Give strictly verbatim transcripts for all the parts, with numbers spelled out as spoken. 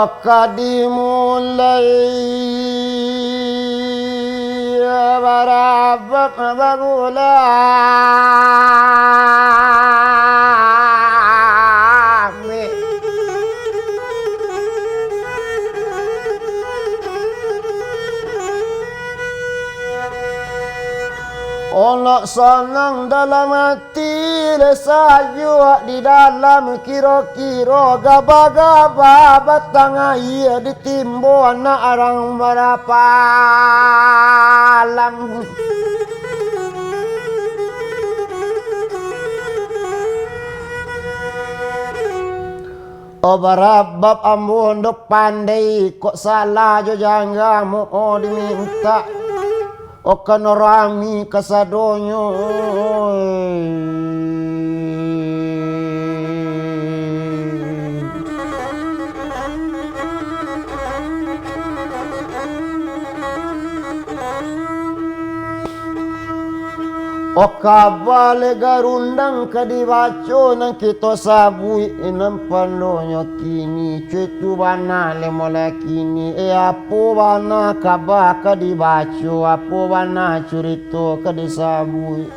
Ka dimulai barabak bagulang. Onok sanang dalam ati, sajuak di dalam kiro-kiro, gaba-gaba batang aia ditimbo anak arang barapalam. Oh, barabab ambo ndok pandai, kok salah jo jangga muo dimintak. Oh, kano rami kasadonyo. Oh, kaba le garundang ka dibaco nan kito sabuik, nan pandonyo kini, cuitu bana le mulai kini. Eh, apo bana kaba ka dibaco, apo bana curito ka disabuik?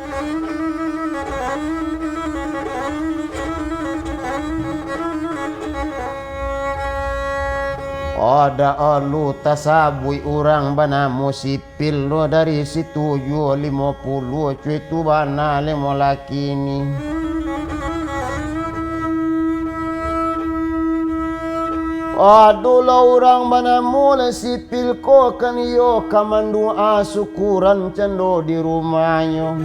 Ada alu tasabuik urang banamo si pil lo dari situjuah limo puluah, cuitu bana limo lakini. Adolah urang banamo lah sipil ko, kan iyo ka mandoa syukuran cando di rumahnyo.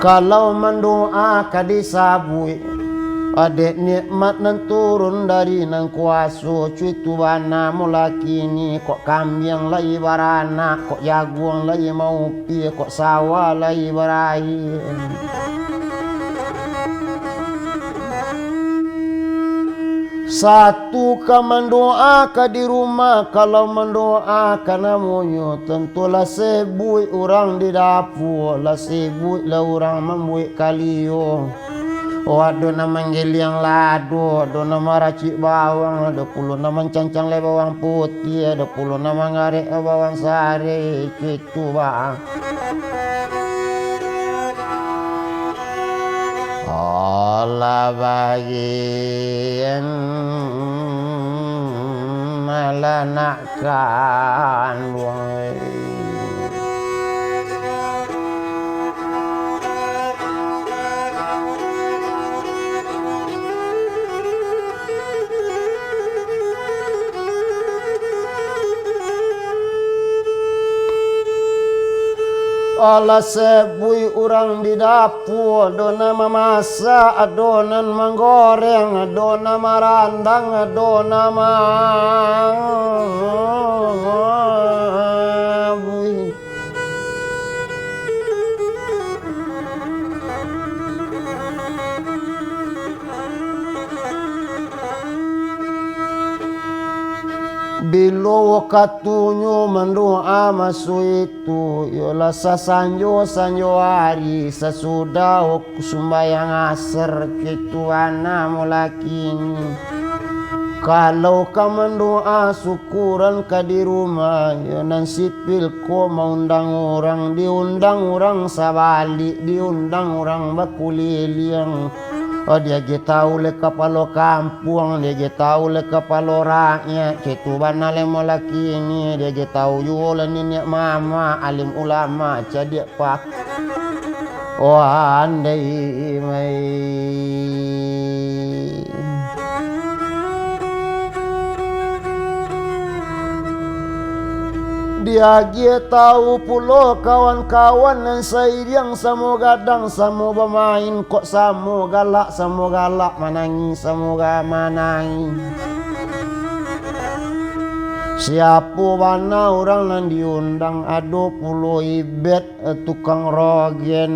Kalau mandoa ka disabuik, adek nikmat nan turun dari nan kuaso. So, cuitu bana mulakini, kok kambiang lai baranak, kok jaguang lai maupie, kok sawah lai baraia. Satu ka mandoa ka di rumah, kalau mandoa ka namonyo, tantulah sebuik urang di dapua, lah sebuik lah urang mambuek kalio. Oh, ado nan manggeliang lado, ado nan maracik bawang, ado pulo nan mancancang lai bawang putiah, ado pulo nan mangarek bawang sareh, cuitu bana. Alah bagian malah nak kanduang. Alah sebuik urang di dapua, ado nan mamasak, ado nan manggoreng, ado nan marandang, ado nan ma-, Bilo wakatunyo mandoa maso itu, iyolah sasanjo-sanjo ari, sasudah sumbayang asar, cuitu bana mulakini. Kalau ka mandoa syukuran ka di rumah, yo nan sipil ko maundang urang, diundang urang sabalik, diundang urang bakuliliang. Oh, diagiah tahu leh kapalo kampuang, diagiah tahu leh kapalo rakyat, cuitu bana leh mulakini, diagiah tahu juo leh niniak mamak, alim ulama, cadiak pak-, oh, andai mai. Diagiah tahu pulo kawan-kawan nan sairiang, samo gadang, samo bamain, kok samo galak, samo galak, manangih, samo ga-, manangih. Siapo bana urang nan diundang, ado pulo Ibet, eh, tukang rogen.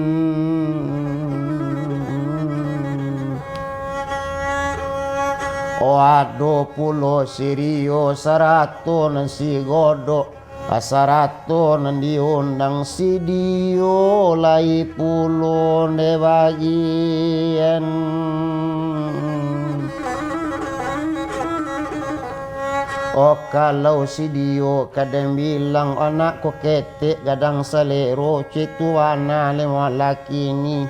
Oh, ado pulo si Rio sarato nan si Godok, sarato nan diundang si Dio lai pulo nde bagian. Oh, kalau si Dio kadang bilang, anak ko ketek gadang salero, cituana lemo laki ni.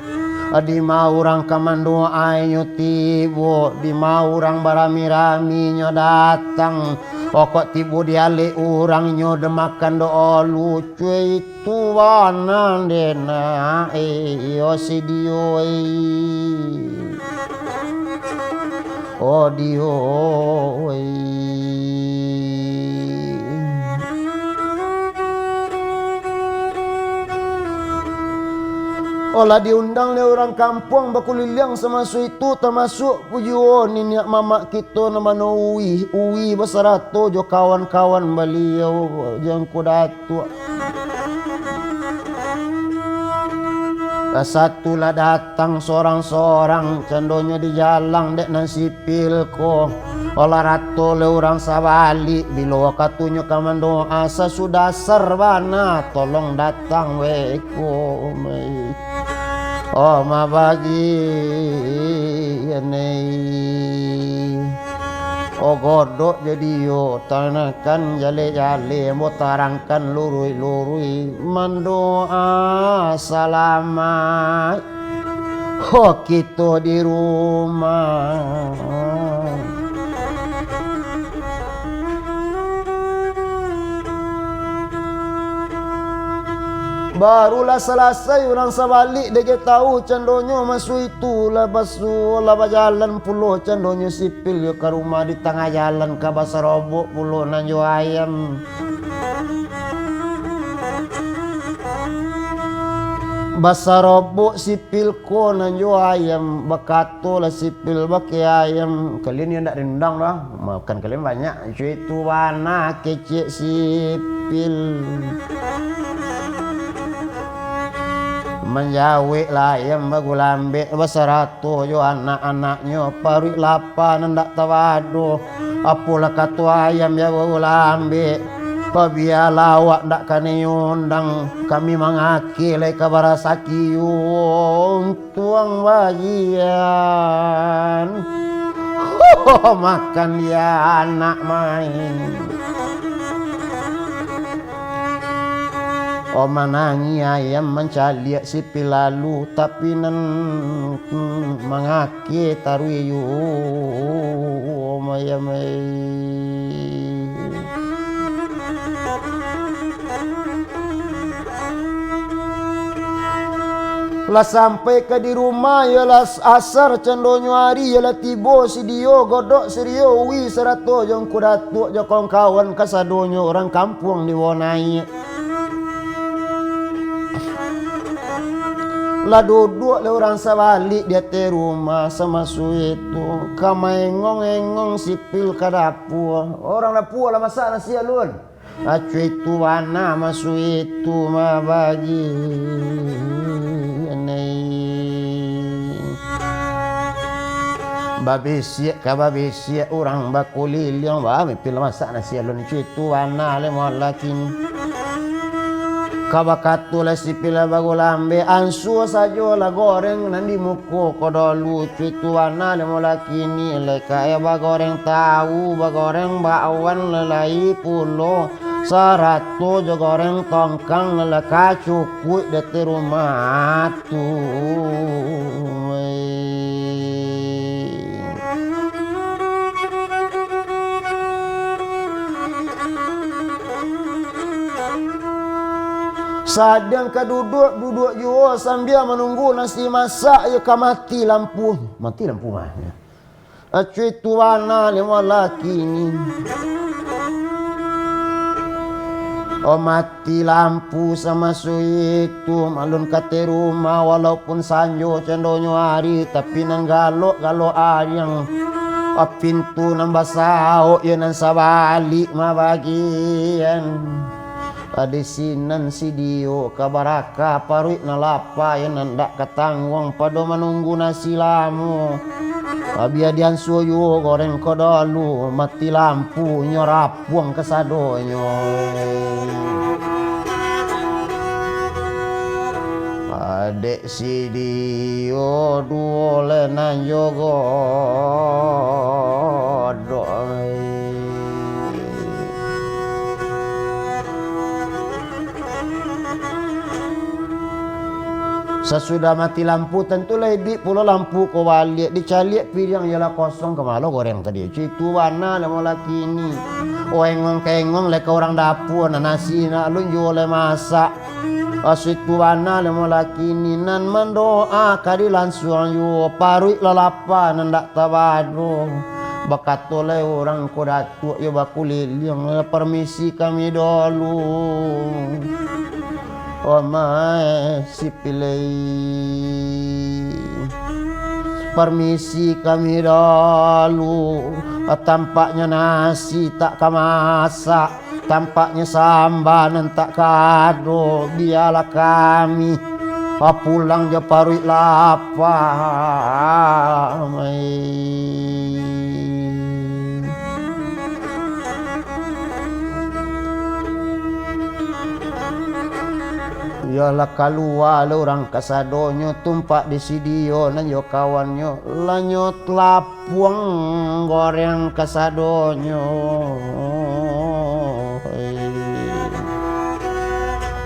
Di ma urang ka mandoainyo tibo, di ma urang barami-raminyo datang. Oh, kok tibo di alek urang nyo demakan doa lucu itu bana dena, eh, iyo si Dio, eh. Oh, Dio, eh. Oh, lah diundang dek urang kampuang bakuliliang samaso itu, tamasuak juo niniak mamak kito nan banamo Uwi, Uwi basarato jo kawan-kawan baliau, Angku Datuak. Lah satu lah datang sorang-sorang, candonyo dijalang dek nan sipil ko. Olah rato le urang sabalik, bilo wakatunyo ka mandoa, sasudah sarbana, tolong datang weko, mai. Oh, mabagian, eh. Oh, godok jadi yo, tanakan jaleh-jaleh, ambo tarangkan luruih-luruih, mandoa salamaik. Ho, kito di rumah. Barulah salasai urang sabalik, dek tau candonyo maso itu, lah basu-, lah bajalan pulo candonyo sipil yo ka rumah, di tangah jalan ka basarobok pulo nan jo ayam. Basarobok sipil ko nan jo ayam, bakato lah sipil bakeh ayam, "Kalian yo ndak diundang doh, makan kalian banyak." Cuitu bana kecek sipil. Manjawek lah ayam bagulambek basarato jo anak-anaknyo, paruik lapa nan ndak tabado. Apolah kato ayam yo bagulambek, pabialah awak ndak kanai undang, kami mangakeh lai ka barasaki yo. Tuang bagian. Makan dia anak main. Oh, manangih ayam mancaliak sipil lalu, tapi nan, mm, mangakeh taruih yo, ayam ai. Lah sampai ka di rumah, iyolah asar candonyo ari, iyolah tibo si Dio, godok si Dio, Uwi sarato jo Angku Datuak jo kawan-kawan kasadonyo urang kampuang di Wonai. Lah duduak lah urang sabalik di ateh rumah samaso itu, ka maengong-engong sipil ka dapua. Urang dapua lah masak nasi alun. Acuitu bana masuitu mabagi anai. Babisiak ka babisiak urang bakuliliang, ba, mipil masak nasi alun cuitu bana le molakin. Ka bakato lah sipil bagulambek, ansua sajo lah goreng nan di muko ko dolu cuitu bana le molakin ni le ka e bagoreng tahu, bagoreng bakwan lai pulo. Sarato jo goreng tongkang, lah ka cukuik di ateh rumah tu. Sadang ka duduak, duduak juo sambia manunggu nasi masak, iyo ka mati lampu. Mati lampu mah. Acuitu bana le molakin ni. Oh, mati lampu samaso itu, alun ka ateh rumah, walaupun sanjo candonyo ari, tapi nan galok-galok ariang. Oh, pintu nan basaok, iyo nan sabalik mabagian. Di sinan si Dio ka baraka, paruik nan lapa, iyo nan dak katangguang, pado manunggu nasi lamo. Bia diansuo juo goreng ko dolu, mati lampu, nyo rapuang kasadonyo. Adek si Dio duo le nan jo godok. Sasudah mati lampu, tantu lah iduik pulo lampu ko baliak. Dicaliak piriang, iyolah kosong, kama lo goreng tadi. Citu bana lemo laki ni. Oengong-kengong lai ka urang dapua, nan nasi nak alun juo lai masak. Citu bana lemo laki ni, nan mandoa ka dilansuang juo, paruik lah lapa nan dak tabado. Bakato lai urang ko, Datuak, yo bakuliliang, "Permisi kami dulu." Omae sipilei. Permisi kami dulu. Tampaknyo nasi tak ka masak. Tampaknyo samba nan tak ka ado. Bialah kami pulang jo paruik lapa. Iyolah, kalua lah urang kasadonyo, tumpak disidio nan jo kawannyo, lanyo lapuang goreng kasadonyo.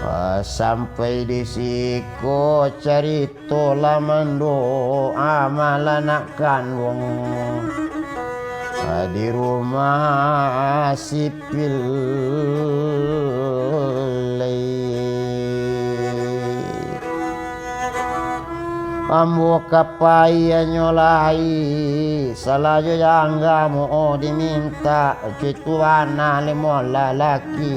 Ah, sampai di siko carito. Tolah mandoa malah nak kanduang, di rumah sipilei. Ambo ka paianyo lai, salah jo jangga mo dimintak, citu bana limo lalaki.